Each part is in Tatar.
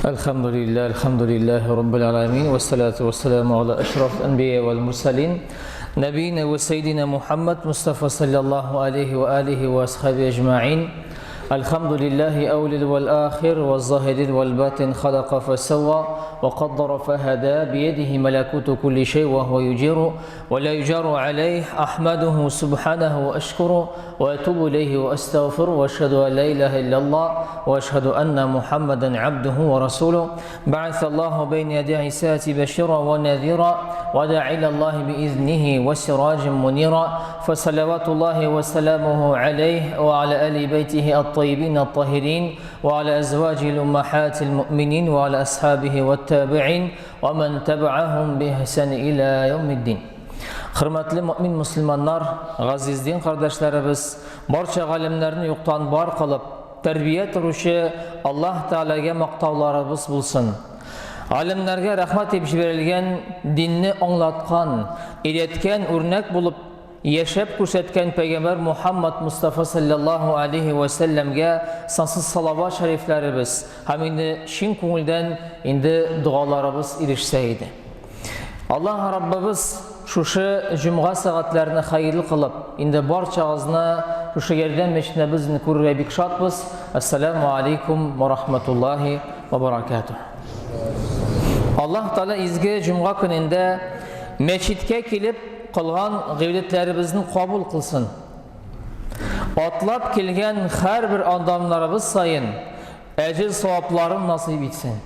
الحمد لله الحمد لله رب العالمين والصلاة والسلام على أشرف الأنبياء والمرسلين نبينا وسيدنا محمد مصطفى صلى الله عليه وآله وأصحابه أجمعين الحمد لله أول والآخر والظاهر والباطن خلق فسوى وقدر فهدى بيده ملكوت كل شيء وهو يجير ولا يجار عليه أحمده سبحانه وأشكره وأتوب إليه وأستغفره وأشهد أن لا إله إلا الله وأشهد أن محمدا عبده ورسوله بعث الله بين يدي عيسى بشيرا ونذيرا وداعي إلى الله بإذنه وسراجا منيرا فصلوات الله وسلامه عليه وعلى آل بيته الطيبين الطاهرين وعلى أزواجه الأمهات المؤمنين وعلى أصحابه والتابعين ومن تبعهم بإحسان إلى يوم الدين Хөрмәтле мөмин мөселманнар, газиз дин кардәшләребез, барча галимнәрне юктан бар кылып, тәрбия торучы Аллаһ Тәгаләгә мактауларыбыз булсын. Галимнәргә рәхмәт дип җибәрелгән динне аңлаткан, өйрәткән үрнәк булып яшәп күрсәткән пәйгамбәр Мухаммад Мустафа саллаллаһу алейхи ва сәлләмгә сансыз салават шәрифләребез һәм инде чын күңелдән инде догаларыбыз ирешсә иде. Аллаһ Раббыбыз шушы җомга сәгатьләрне хәерле кылып, инде барчагызны шушы ярдәм мәчетендә без инде күрергә бик шатбыз. Ассаламу алейкум ва рахматуллахи ва баракатух. Аллаһ Тәгалә изге җомга көнендә мәчеткә килеп кылган гыйбадәтләребезне кабул кылсын. Атлап килгән һәрбер адымнарыбыз саен Әҗер савапларын насыйп итсен.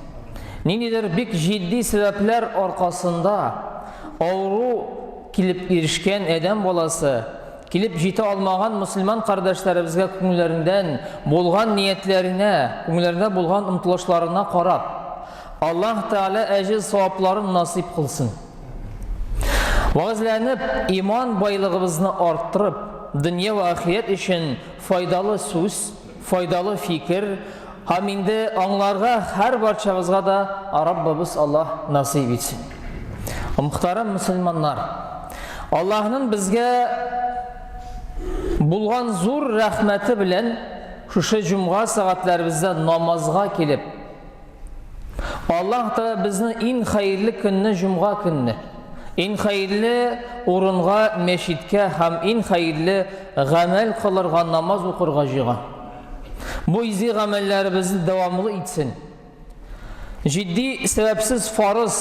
Ниндидер бик җитди сәбәпләр аркасында авыру килеп ирешкән адәм баласы, килеп җитә алмаган мөселман кардәшләребезгә күңелләрендән булган ниятләренә, күңелләрендә булган омтылышларына карап, Аллаһ Тәгалә әҗер савапларын насыйп кылсын. Вәгазьләнеп, иман байлыгыбызны арттырып, дөнья вә ахирәт өчен файдалы сүз, файдалы фикер һәм инде аңларга һәр барчабызга да Раббыбыз Аллаһ насыйп итсен. Мөхтәрәм мөселманнар, Аллаһның безгә булган зур рәхмәте белән шушы җомга сәгатьләребездә намазга килеп, Аллаһ Тәгалә безне иң хәерле көнне җомга көнне, иң хәерле урынга мәчеткә һәм иң хәерле гамәл кылырга намаз укырга җыйган. Бу изге гамәлләребезне дәвамлы итсен. Җитди сәбәпсез фарыз,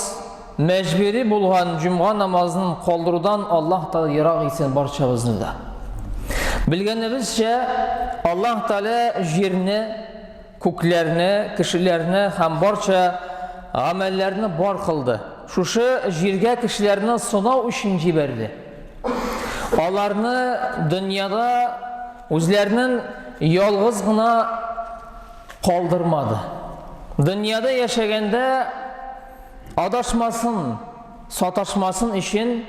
мәҗбүри булган җомга намазын калдырудан Аллаһ Тәгалә ерак итсен барчабызны да. Белгәнебезчә, Аллаһ Тәгалә җирне Күкләрне, кешеләрне һәм барча гамәлләрне бар кылды. Шушы җиргә кешеләрне сынау өчен җибәрде. Аларны дөньяда үзләренең ялгыз гына калдырмады. Дөньяда яшәгәндә адашмасын, саташмасын өчен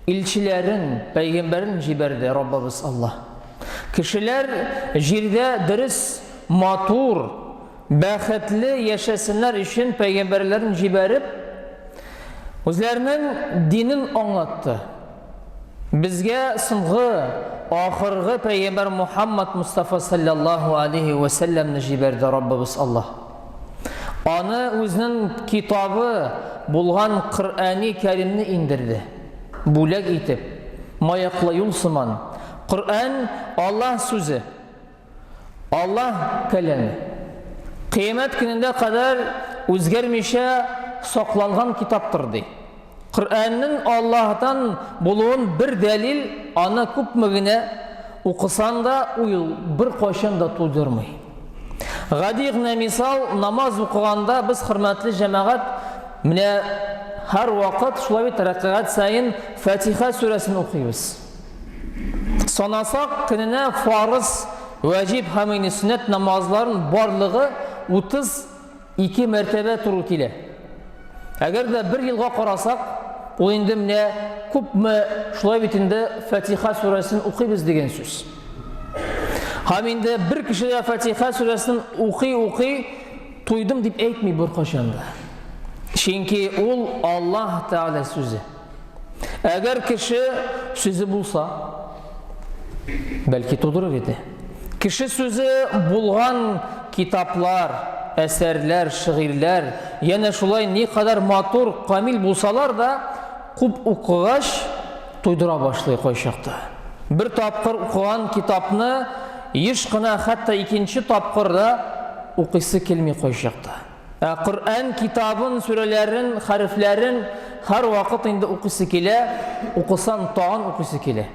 илчеләрен, пәйгамбәрен җибәрде Раббыбыз Аллаһ. Кешеләр җирдә дөрес, матур, бәхетле яшәсеннәр өчен пәйгамбәрләрен җибәреп, үзләренең динен аңлатты. Безгә соңгы, ахыргы пәйгамбәр Мухаммад Мустафа саллаллаһу алейхи ва сәлләмне җибәрде Раббыбыз Аллаһ. Аны үзенең китабы булган Коръәни Кәримне индерде. Бүләк итеп, маяклы юл сыман. Коръән Аллаһ сүзе. Аллаһ кәләме. Кыямәт көнендә кадәр үзгәрмичә сакланган китаптыр ди. Коръәннең Аллаһтан булуын бер дәлил, аны күпме генә укысаң да, ул бер кайчан да тудырмый. Гади генә мисал, намаз укыганда без, хөрмәтле җәмәгать, менә һәр вакыт шулай бит рәкәгать саен Фатиха сүрәсен укыйбыз. Санасак, көненә фарыз, вәҗиб һәм инде сөннәт намазларын барлыгы 32 мәртәбә туры килә. Әгәр дә бер елга карасак, ул инде менә күпме шулай бит инде Фатиха сүрәсен укыйбыз дигән сүз. Һәм инде бер кеше дә Фатиха сүрәсен укый-укый туйдым дип әйтми беркайчан да. Чөнки ул Аллаһ Тәгалә сүзе. Әгәр кеше сүзе булса, бәлки тудырыр иде. Кеше сүзе булган китаплар, әсәрләр, шигырьләр, янә шулай никадәр матур, камил булсалар да, күп укыгач, туйдыра башлый кайчакта. Бер тапкыр укыган китапны еш кына хәтта икенче тапкыр да укыйсы килми кайчакта. Ә Коръән китабын, сүрәләрен, хәрефләрен һәрвакыт инде укыйсы килә, укысаң тагын укыйсы килә.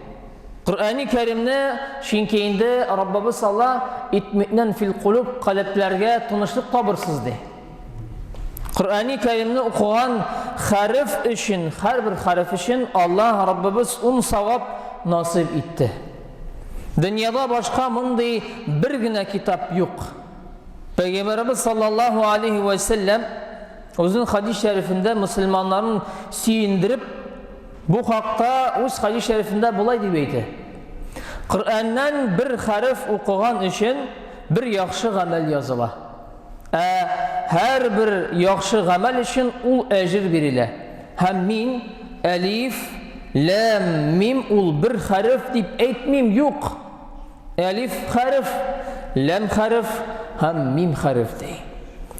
Коръәни Кәримне, чөнки инде Раббыбыз Алла итминан фил кулуб, калебләргә тынычлык табырсыз ди. Коръәни Кәримне укыган хәреф өчен, һәрбер хәреф өчен Аллаһ Раббыбыз ун савап насыйп итте. Дөньяда башка мондый бер генә китап юк. Пәйгамбәребез саллаллаһу алейхи вә сәлләм үзенең хадис шәрифендә мөселманнарын сөендереп, бу хакта үз хадис шәрифендә болай дип әйтә. Коръәннән бер хәреф укыган өчен бер яхшы гамәл языла. Ә һәрбер яхшы гамәл өчен ул әҗер бирелә. Һәм мин әлиф, ләм, мим ул бер хәреф дип әйтмим, юк. Әлиф хәреф, ләм хәреф һәм мим хәреф ди.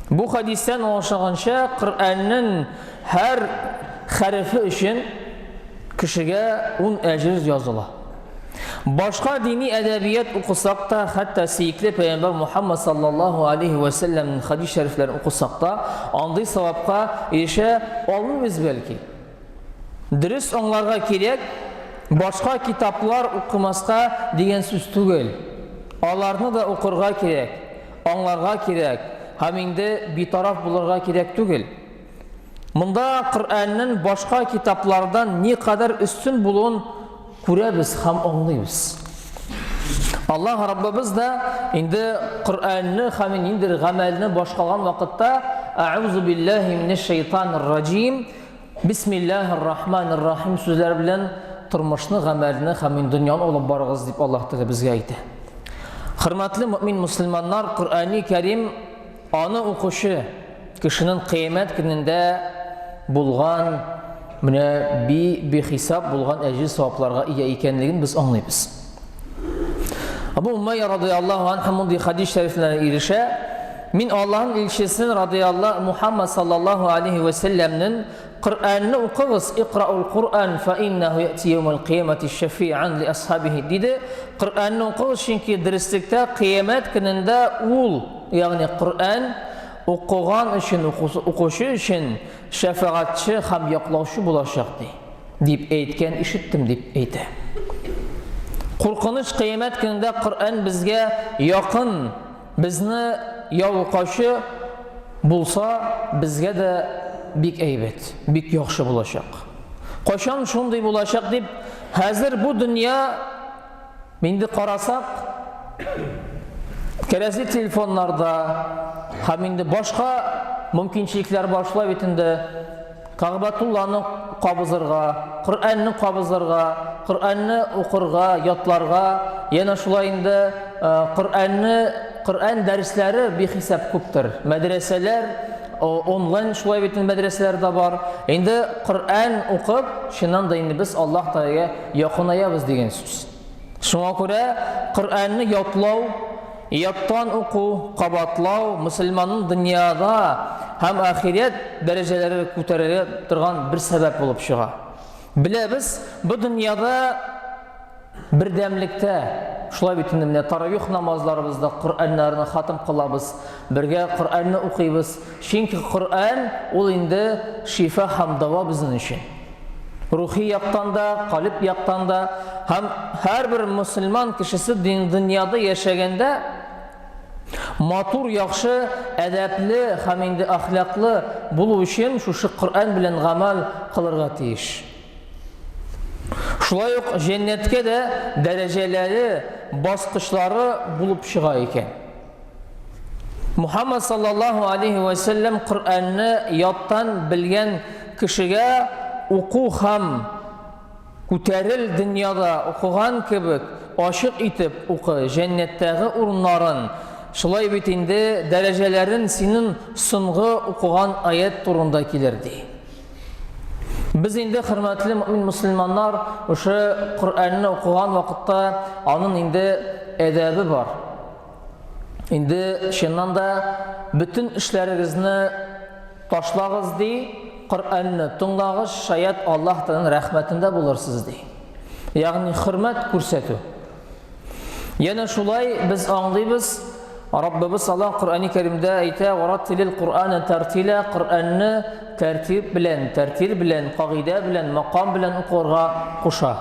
Бу хәдистән аңлашылганча, Коръәннең һәр хәрефе өчен кешегә ун әҗер языла. Башка дини әдәбият укысак та, хәтта сөекле пәйгамбәр Мухаммад саллаллаһу алейхи ва сәлләмнең хадис шәрифләрен укысак та, андый савапка ирешә алмыйбыз бәлки. Дөрес аңларга кирәк, башка китаплар укымаска дигән сүз түгел. Аларны да укырга кирәк, аңларга кирәк һәм инде битараф булырга кирәк түгел. Монда Коръәннең башка китаплардан никадәр өстен булуын күрәбез һәм аңлыйбыз. Аллаһ Раббыбыз да инде Коръәнне һәм ниндидер гамәлне башкарган вакытта Әгъузу биллаһи минәш шайтанир раҗим, Бисмиллаһир рахманир рахим сүзләре белән тормышны, гамәлне һәм инде дөньяны алып барыгыз дип Аллаһ Тәгалә безгә әйтә. Хөрмәтле мөмин мөселманнар, Коръәни Кәрим Аны укучы кешенең кыямәт көнендә булган менә би бихисап булган әҗер савапларга ия икәнлеген без аңлыйбыз. Абу Умайя радыяллаһу анһу мондый хадис шәрифләренә ирешә. Мин Аллаһның илчесен радыяллаһу Мухаммад саллаллаһу алейхи ва сәлләмнең Коръәнне укыгыз, икраул Коръән фа иннәһу яти яумал кыямати шәфиан ли асхабихи диде. Коръәнне укыгыз, чөнки дөреслектә кыямәт көнендә ул, ягъни Коръән укыган өчен, укучы өчен шәфәгатьче һәм яклаучы булачак ди. Дип әйткән ишеттем дип әйтә. Куркыныч кыямәт көнендә Коръән безгә якын Безне яулкаучы булса, безгә дә бик әйбәт, бик яхшы булачак. Кайчан шундый булачак дип, хәзер бу дөнья инде карасак, кәрәзле телефоннарда һәм инде башка мөмкинчелекләр бар шулай бит инде. Кәгъбәтулланы кабызырга, Коръәнне кабызырга, Коръәнне укырга, ятларга, янә шулай инде Коръәнне, Коръән дәресләре бихисап күптер. Мәдрәсәләр, онлайн шулай бит инде мәдрәсәләр дә бар. Инде Коръән укып, чыннан да инде без Аллаһ Тәгаләгә якынаябыз дигән сүз. Шуңа күрә Коръәнне ятлау, яттан уку, кабатлау мөселманның дөньяда һәм ахирәт дәрәҗәләре күтәрелә торган бер сәбәп булып чыга. Беләбез, бу дөньяда бердәмлектә, шулай бит инде менә таравих намазларыбызда Коръәннәрне хатым кылабыз, бергә Коръәнне укыйбыз. Чөнки Коръән ул инде шифа һәм дава безнең өчен. Рухи яктан да, калеб яктан да һәм һәрбер мөселман кешесе дөньяда яшәгәндә матур, яхшы, әдәпле һәм инде әхлаклы булу өчен шушы Коръән белән гамәл кылырга тиеш. Шулай ук җәннәткә дә дәрәҗәләре, баскычлары булып чыга икән. Мухаммад саллаллаһу алейхи ва сәлләм Коръәнне яттан белгән кешегә уку һәм күтәрел дөньяда укыган кебек ачык итеп укы, җәннәттәге урыннарын, шулай бит инде дәрәҗәләрен синең соңгы укыган аять турында килер ди. Без инде, хөрмәтле мөмин мөселманнар, ошо Коръәнне укыган вакытта аның инде әдәбе бар. Инде чыннан да бөтен эшләрегезне ташлагыз, ди, Коръәнне тыңлагыз, шаять Аллаһ Тәгаләнең рәхмәтендә булырсыз, ди. Ягъни хөрмәт күрсәтү. Янә шулай без аңлыйбыз, Раббыбыз Аллаһ Коръәни Кәримдә әйтә, "Вараттилил Коръәнә тәртилә", Коръәнне тәртип белән, тәртил белән, кагыйдә белән, макам белән укырга куша.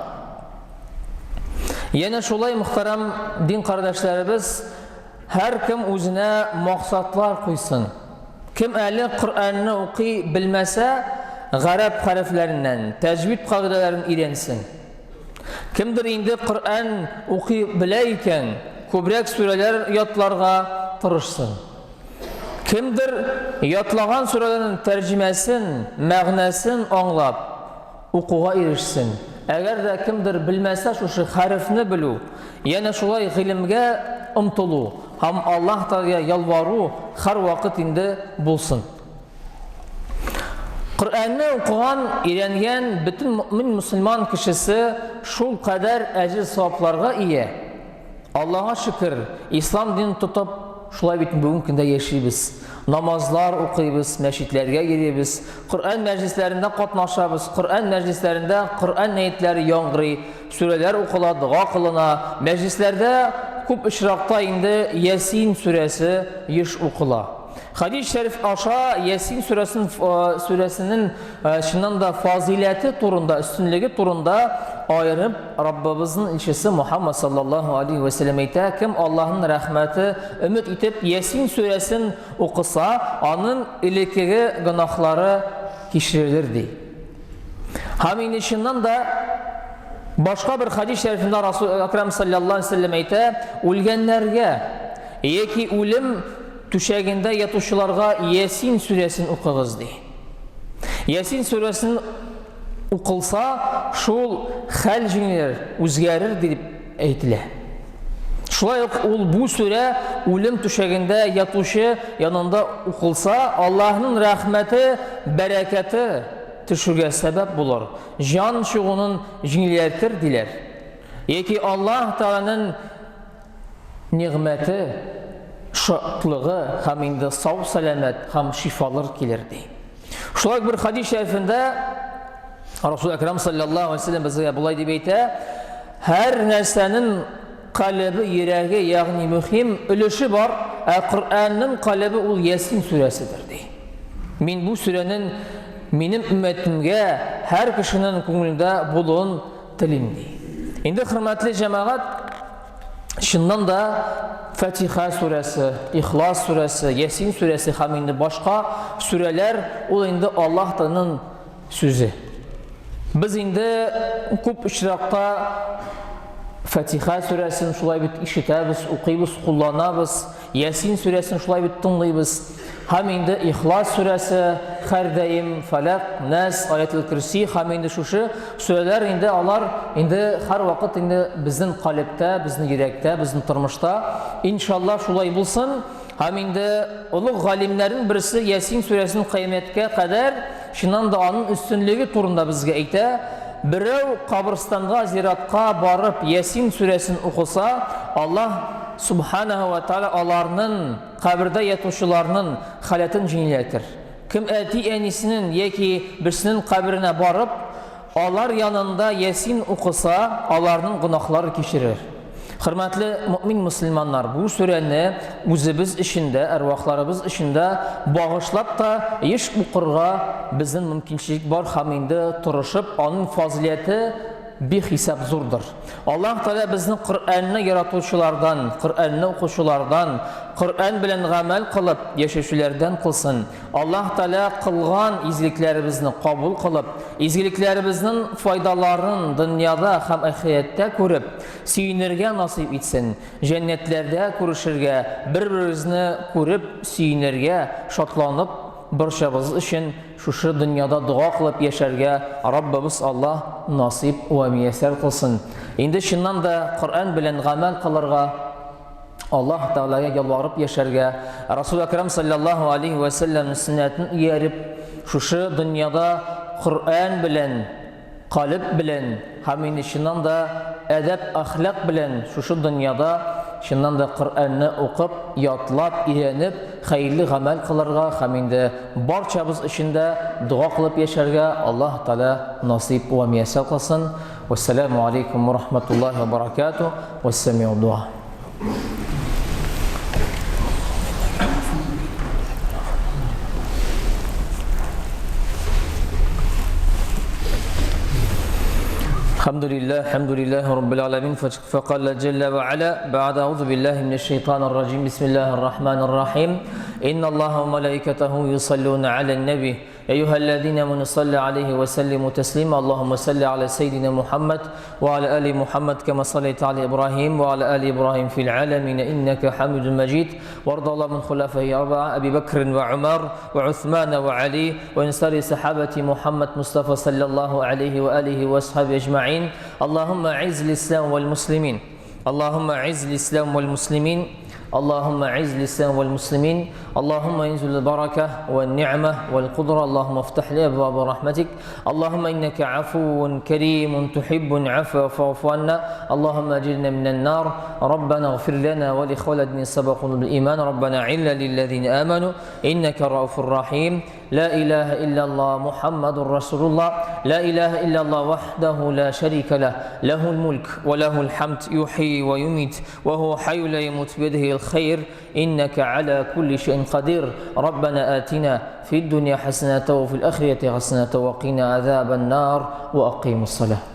Янә шулай, мөхтәрәм дин кардәшләребез, һәркем үзенә максатлар куйсын. Кем әле Коръәнне укый белмәсә, гарәп хәрефләреннән, тәҗвид кагыйдәләрен өйрәнсен. Кемдер инде Коръән укый белә икән, күбрәк сүрәләр ятларга тырышсын. Кемдер ятлаган сүрәләрнең тәрҗемәсен, мәгънәсен аңлап, укуга ирешсен. Әгәр дә кемдер белмәсә, шушы хәрефне белү, янә шулай гыйлемгә омтылу һәм Аллаһ Тәгаләгә ялвару һәрвакыт инде булсын. Коръәнне укыган, өйрәнгән бөтен мөмин мөселман кешесе шул кадәр әҗер савапларга ия. Аллаһка шөкер, ислам динен тотып, шулай бит бүгенге көндә яшибез. Намазлар укыйбыз, мәчетләргә йөрибез, Коръән мәҗлесләрендә катнашабыз, Коръән мәҗлесләрендә Коръән әятләре яңгырый, сүрәләр укыла, дога кылына. Мәҗлесләрдә күп очракта инде Ясин сүрәсе еш укыла. Хадис шәриф аша Ясин сүрәсен сүрәсенең чыннан да фазыйләте турында, өстенлеге турында аерып Раббыбызның илчесе Мухаммад саллаллаһу алейхи ва сәлләм әйтә, кем Аллаһның рәхмәте өмет итеп Ясин сүрәсен укыса, аның элеккеге гөнаһлары кичерелер ди. Һәм инде чыннан да башка бер хадис шәрифендә Расул Акрам саллаллаһу алейхи ва сәлләм әйтә, үлгәннәргә яки үлем Түшәгендә ятучыларга Ясин сүрәсен укыгыз, ди. Ясин сүрәсен укылса, шул хәл җиңелер, үзгәрер дип әйтелә. Шулай ук ул бу сүрә үлем түшәгендә ятучы янында укылса, Аллаһның рәхмәте, бәрәкәте төшүгә сәбәп булыр, җан чыгуын җиңеләйтер диләр. Яки Аллаһ Тәгаләнең Нигъмәте, шатлыгы һәм инде сау-сәламәт һәм шифалыр килер, ди. Шулай бер хадис шәрифендә Расул Әкрам саллаллаһу алейһи вәсәлләм безгә болай дип әйтә: һәр нәрсәнең калебе, йөрәге, ягъни мөһим өлеше бар, ә Коръәннең калебе ул Ясин сүрәседер, ди. Мин бу сүрәнең минем өммәтемгә һәр кешенең күңелендә булуын телим, ди. Инде хөрмәтле җәмәгать, чыннан да Фатиха сүрәсе, Ихлас сүрәсе, Ясин сүрәсе һәм инде башка сүрәләр ул инде Аллаһ Тәгаләнең сүзе. Без инде күп очракта Фатиха сүрәсен шулай бит ишетәбез, укыйбыз, кулланабыз. Ясин сүрәсен шулай бит тыңлыйбыз. Һәм инде Ихлас сүрәсе, һәрдаим, Фәләк, Нәс, Аятел Көрси һәм инде шушы сүрәләр инде алар инде һәрвакыт инде безнең калебтә, безнең йөрәктә, безнең тормышта. Иншалла шулай булсын. Һәм инде олуг галимнәрнең берсе Ясин сүрәсен кыямәткә кадәр чыннан да аның өстенлеге турында безгә әйтә. Берәү каберстанга, зиратка барып Ясин сүрәсен укыса, Аллаһ Субханаһу ва Тааля аларның, кабердә ятучыларның халәтен җиңеләйтер. Кем әти-әнисенең яки берсенең каберенә барып, алар янында Ясин укыса, аларның гөнаһлары кичерер. Хөрмәтле мөэмин мөселманнар, бу сүрәне үзебез өчен дә, әрвахларыбыз өчен дә багышлап та еш укырга безнең мөмкинчелек бар һәм инде тырышып, аның фазыйләте бихисап зурдыр. Аллаһ Тәгалә безне Коръәнне яратучылардан, Коръәнне укучылардан, Коръән белән гамәл кылып яшәүчеләрдән кылсын. Аллаһ Тәгалә кылган изгелекләребезне кабул кылып, изгелекләребезнең файдаларын дөньяда һәм ахирәттә күреп, сөенергә насыйп итсен. Җәннәтләрдә күрешергә, бер-беребезне күреп сөенергә, шатланып барчабыз өчен Шушы дөньяда дога кылып яшәргә Раббыбыз Аллаһ насыйп вә мияссәр кылсын. Инде чыннан да Коръән белән гамәл кылырга, Аллаһ Тәгаләгә ялварып яшәргә, Расул Әкрам саллаллаһу алейһи вә сәлләмнең сөннәтен ияреп, шушы дөньяда Коръән белән, калеб белән һәм инде чыннан да әдәп-әхлак белән шушы дөньяда Чыннан да Коръәнне укып, ятлап, өйрәнеп, хәерле гамәл кылырга һәм инде барчабыз өчен дә дога кылып яшәргә Аллаһ Тәгалә насыйп вә мияссәр кылсын. Вәссәламу алейкум ва рахматуллахи ва баракатуһ. Вәссәмиу дуа. الحمد لله الحمد لله رب العالمين فقال جل وعلا بعد أعوذ بالله من الشيطان الرجيم بسم الله الرحمن الرحيم إن الله وملائكته يصلون على النبي أيها الذين آمنوا صلى عليه وسلموا تسليما اللهم صل على سيدنا محمد وعلى آل محمد كما صليت على إبراهيم وعلى آل إبراهيم في العالمين إنك حميد مجيد وارض الله من خلفائه أربعة أبي بكر وعمر وعثمان وعلي وإن صحابة محمد مصطفى صلى الله عليه وآله وأصحابه أجمعين اللهم أعز الإسلام والمسلمين اللهم أعز الإسلام والمسلمين اللهم اعز الإسلام والمسلمين اللهم انزل البركة والنعمة والقدرة اللهم افتح لي أبواب رحمتك اللهم إنك عفو كريم تحب العفو فاعف عنا اللهم أجرنا من النار ربنا اغفر لنا ولإخواننا الذين سبقونا بالإيمان ربنا عل للذين آمنوا إنك رؤوف رحيم لا إله إلا الله محمد رسول الله لا إله إلا الله وحده لا شريك له له الملك وله الحمد يحيي ويميت وهو حي لا يموت بيده الخير إنك على كل شيء قدير ربنا آتنا في الدنيا حسنة وفي الآخرة حسنة وقنا عذاب النار وأقيموا الصلاة.